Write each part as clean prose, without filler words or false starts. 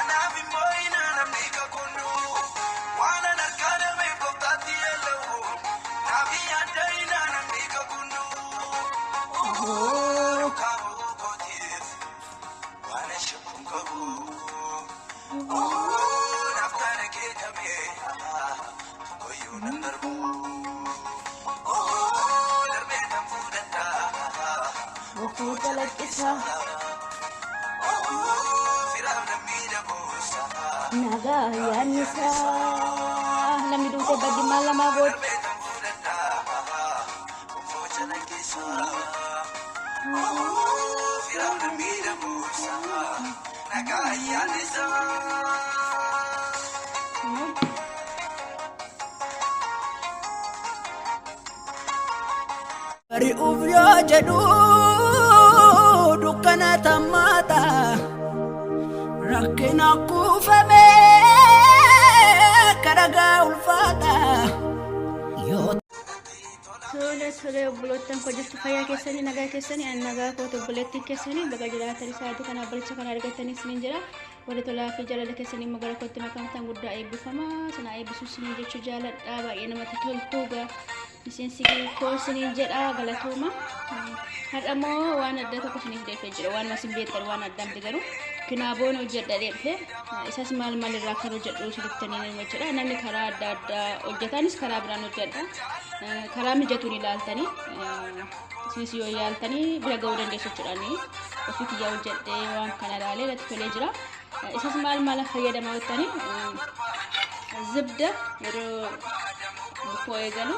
Anaaf immoo namni kakunnu waan an harkaa dhabeef gooftaatti yeella'u. Naaf yaadda namni kakunnu duukaa bu'uu kootiif waan shakkuun qabu. Naaf taana keekamee tokkoyyuu nan darbu. Darbee tan fuudhadhaa. Bofuu calaqqisaa. Firaaf lammii dhabuusaa. Nagaa yaannisaa. Namni duutee baddi maal lamaa booda. Darbee tan fuudhadhaa. Bofuu calaqqisaa. Firaaf lammii dhabuusaa. Nagaa yaannisaa. Bari'uuf yoo jedhu dukkana tammaata, rakkina kuufame karagaa ulfaata yoo Tole tole, obboleettan koo, jirtu? Fayyaa keessanii? Nagaa keessanii? Ani nagaa koota. Obboleettiin keessanii baga jiraatanii sa'aatii kana baricha kana argatanii isiniin jira. Warri tolaa fi jaalala keessanii immoo gara kootti makamtan guddaa eebbifama. Sana eebbisuu isiniin jechuu jaaladha. Baay'ee namatti toltu gaa miseensi koo isiniin jedha, galatooma. Har'a immoo waan addaa tokko isiniif deefee jira. Waan isin beektan waan addaa miti, garuu kinaaboon hojjedha deemte. Isas maal maal irraa kan hojjedhu isinitti jechuudha. Namni karaa adda addaa hojjetaanis karaa biraan hojjedha. Karaa mijatuun ilaaltanii isinis yoo yaaltanii bira ga'uu dandeessu jechuudha. Ofii kiyyaa hojjedhee waan kana ilaalee natti tolee jira. Isas maal maal fayyadama jettanii, zibda yeroo bukoo eegalu,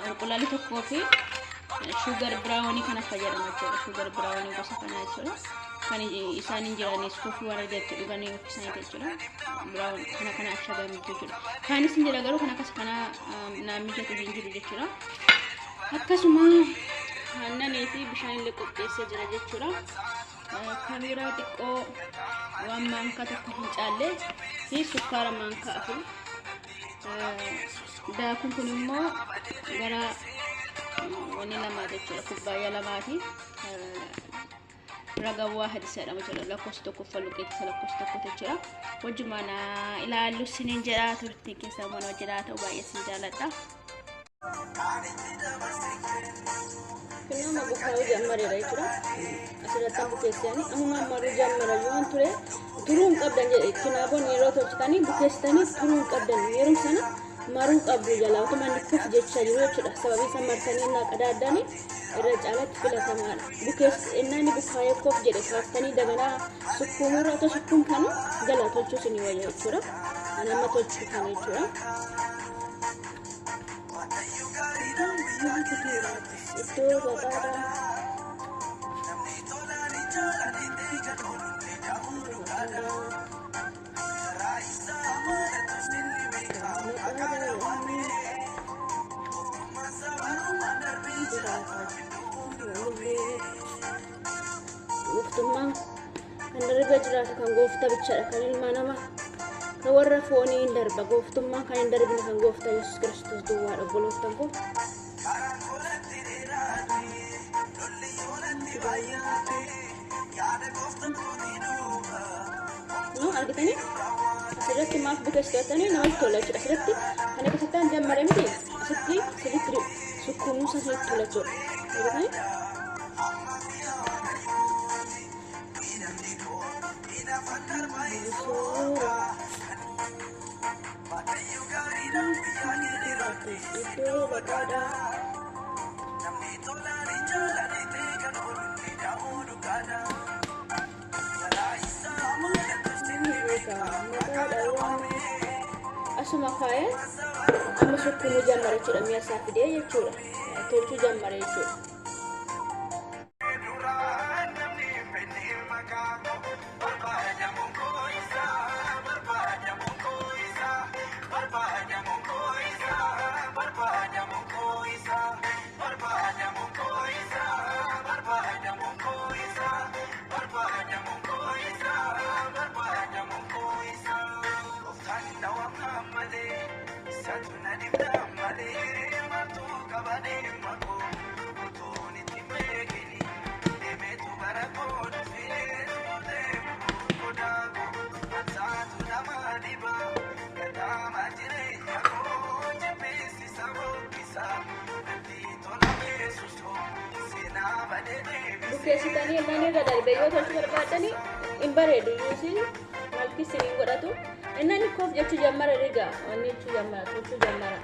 inqulaalii tokkoo fi sugar brownie kana fayyadama jechuudha. Sugar brownie gosa kanaa jechuudha. Kan isaan hin jiranis coffee waan argattu dhuganii of isaanii jechuudha. Brown kana kana ashagame jechuudha. Kaanis hin jira, garuu kan akkas kana naan mijatu hin jiru jechuudha. Akkasuma aannanii fi bishaan illee qopheessee jira jechuudha. Kamiiraa xiqqoo waan maankaa tokko hin caalle fi sukkaara maankaa 4. Daakuun kun immoo gara wanni lamaa jechuudha. Kubbaayyaa lamaati. Ragawwaa hadisa jedhama jechuudha. Lakkoofsa tokkoffaa luqqeettisa lakkoofsa tokko jechuudha. Wajjumaan ilaallu siniin jedha. Turtiin keessaa mana hojjetaa ta'u baay'ee sin jaalladha. Kun amma bukaa'uu jammareera jechuudha. Asirratti bukeessanii amma maruu jammara yoo ture turuu hin qabdan jedhe. Kinaaboon yeroo tolchitanii bukeessitanii turuu hin qabdan, yeroo sana maruu qabdu jalaa utuma inni kuf jechaa jiru jechuudha. Sababii isa martanii innaa qadaaddanii irra caalatti filatamaadha. Bukeess innaa inni bukaa'ee kof jedhe kaaftanii daganaa sukkuumurra otoo sukkuumtanu jalaa tolchuu isinii wayya jechuudha. Ani amma tolchuu kana jechuudha. Iddoo baqaadhaa. Gooftummaan kan darbee jiraatu kan gooftaa bichaadha, kan ilma namaa kan warra foonii hin darba. Gooftummaan kan hin darbine kan gooftaa Yesuus Kiristoos duwwaadha, obboloottan koo. Karaan koolatti dheeraate, lolli yoonatti baay'ate, yaada gooftaan kootii duuba. No, argitanii asirratti maaf bukeessitanii namatti tola jechuudha. Asirratti kan akkasitti jammare miti, asitti sirriitti sukkuumuusa sirriitti tola jechuudha. Argitanii? Suura. Iddoo baqaadhaa. Namni tolaan jaallatee kan oolu ni daawuu dhugaadha. Karaa isaa mallattoo sinni Asuma kaayee amma sukkuumuu jammare jechuudha. Mi'a isaa fidee jechuudha. Tolchuu jammare jechuudha. Duraan namni hin beekne maqaa koo, barbaadamuun koo isaa, barbaadamuun koo isaa, barbaadamuun koo isaa, barbaadamuun koo isaa, barbaadamuun koo isaa, barbaadamuun koo isaa, barbaadamuun koo isaa, barbaadamuun koo isaa. Gooftaan na waamna malee, isatu na dibda malee, maaltu qabadee makoo utuun itti beekini. Deemeetu bara koo dhufee. Bukeessitanii yennaan irra darbe yoo tolchuu barbaadani hin bareedu, yuusiin malki isiniin godhatu. Innaan koof jechuu jammara, rigaa wanni jechuu jammara, tolchuu jammara.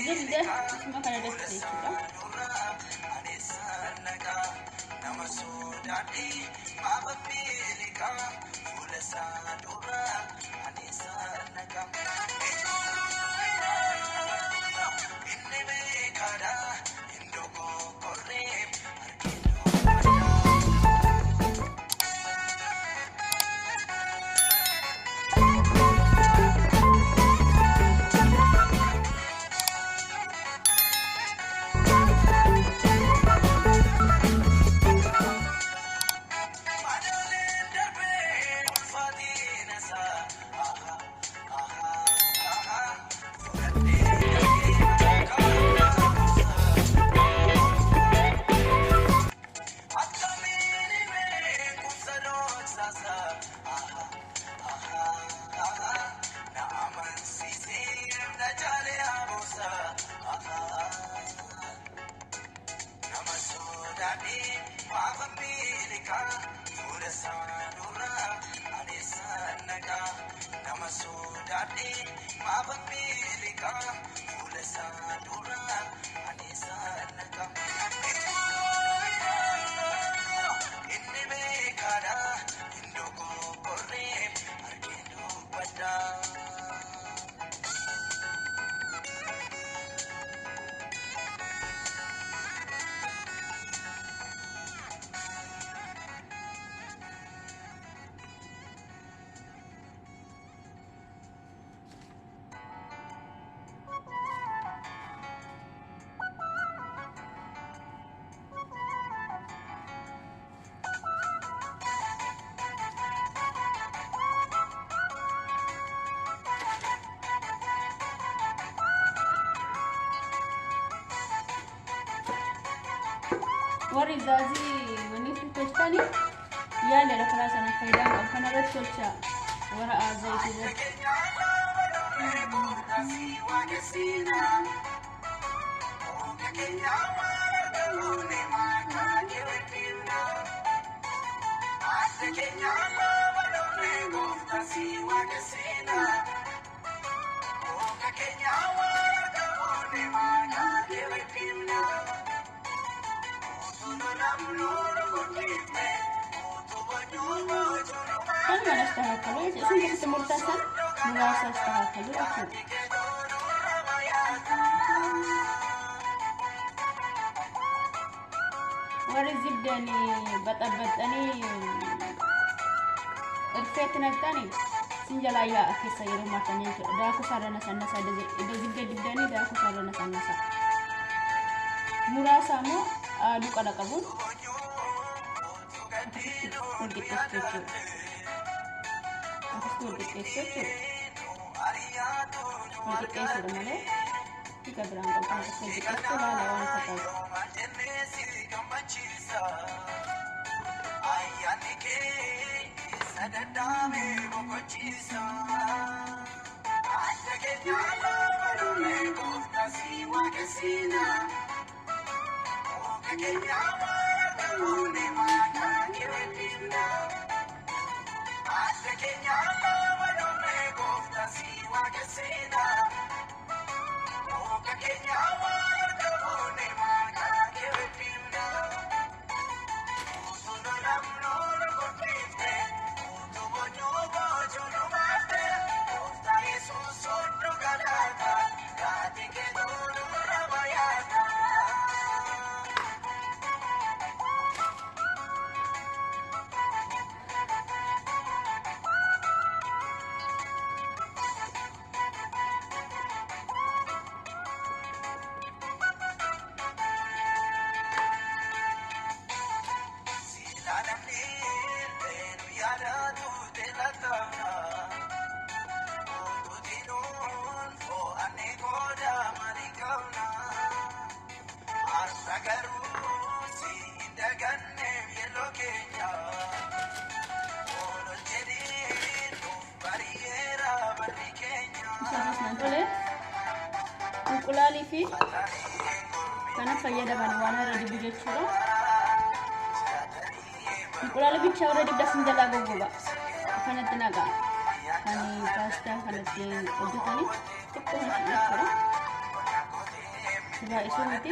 Zibda isuma kana irratti jechuudha. Warri zaazii wanni itti tolchitanii yaaleera, karaa sana faayidaa qabu. Kanarratti tolcha warra zayitii irratti. Kanuma astakaakalu, isin keessatti murteessan muraasa astakaakalu jechuudha. Warri zibdanii baxabaxanii irfeetti naqxanii sin jalaa yaa'a keessa yeroo martanii jechuudha. Daakuu isaarra nasannasaa, idda zibda dibdanii daakuu isaarra nasannasaa. Muraasa immoo haaduu qara qabuun akkasitti wal qixxeessu jechuudha. Akkasitti wal qixxeessu jechuudha. Wal qixxeessuudha malee hiika biraan qabu. Kan akkasitti wal qixxeessu laala waan fakkaatu. Ayyaanni kee sadaddaame boqochiisa. Adda keenya lama gooftaa si waaqessina. Oga keenya waaqa goone maqaa kee weddifna. Adda keenya lama gooftaa si waaqessina. Oga keenya waaqa goone maqaa kee weddifna. Inqulaalii fi kana fayyadaman waan irra dibu jechuudha. Inqulaala bichaa irra dibda sin jalaa goggoga. Akkanatti naqa. Kan paastaa kanatti hojjetanii xiqqoo jechuudha. Baay'isuu miti.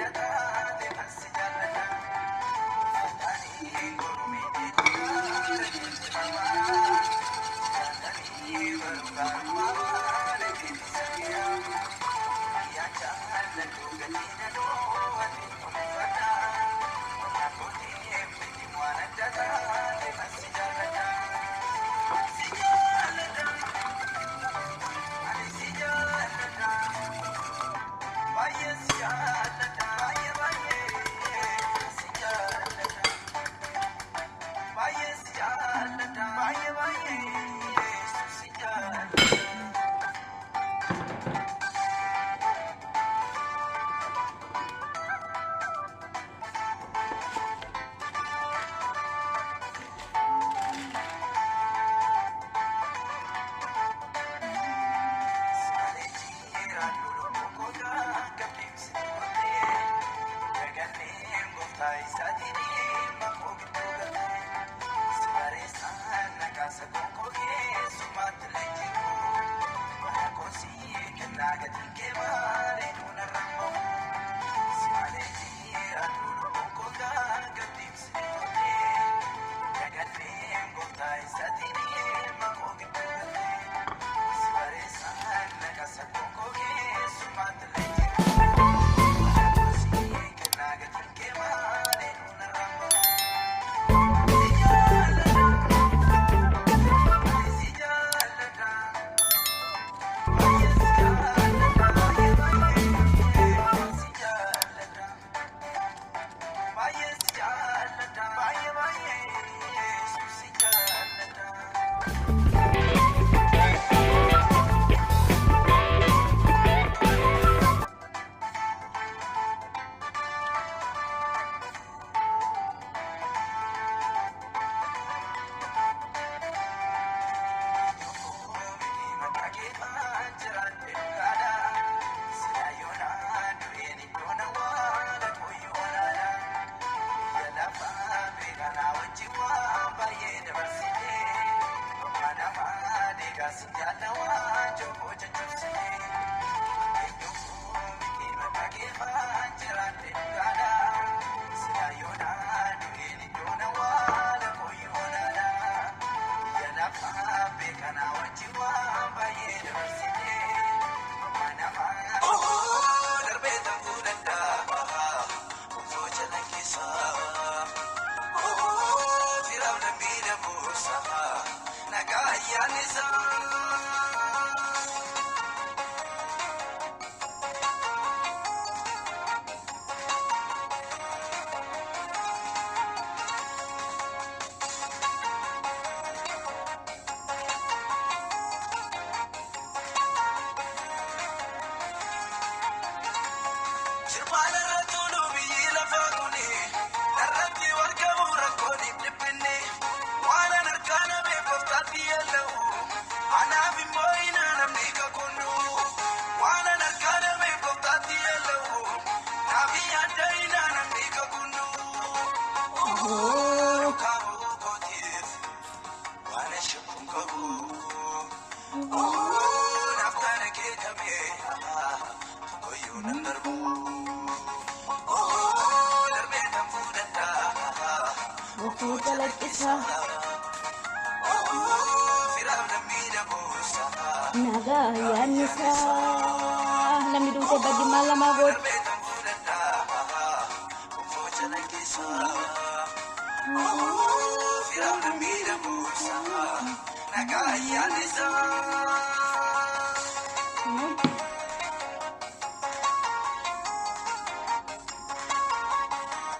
Nagaa yaadni isaa namni duutee badii maal namaa gooti. Nagaa yaadni isaa.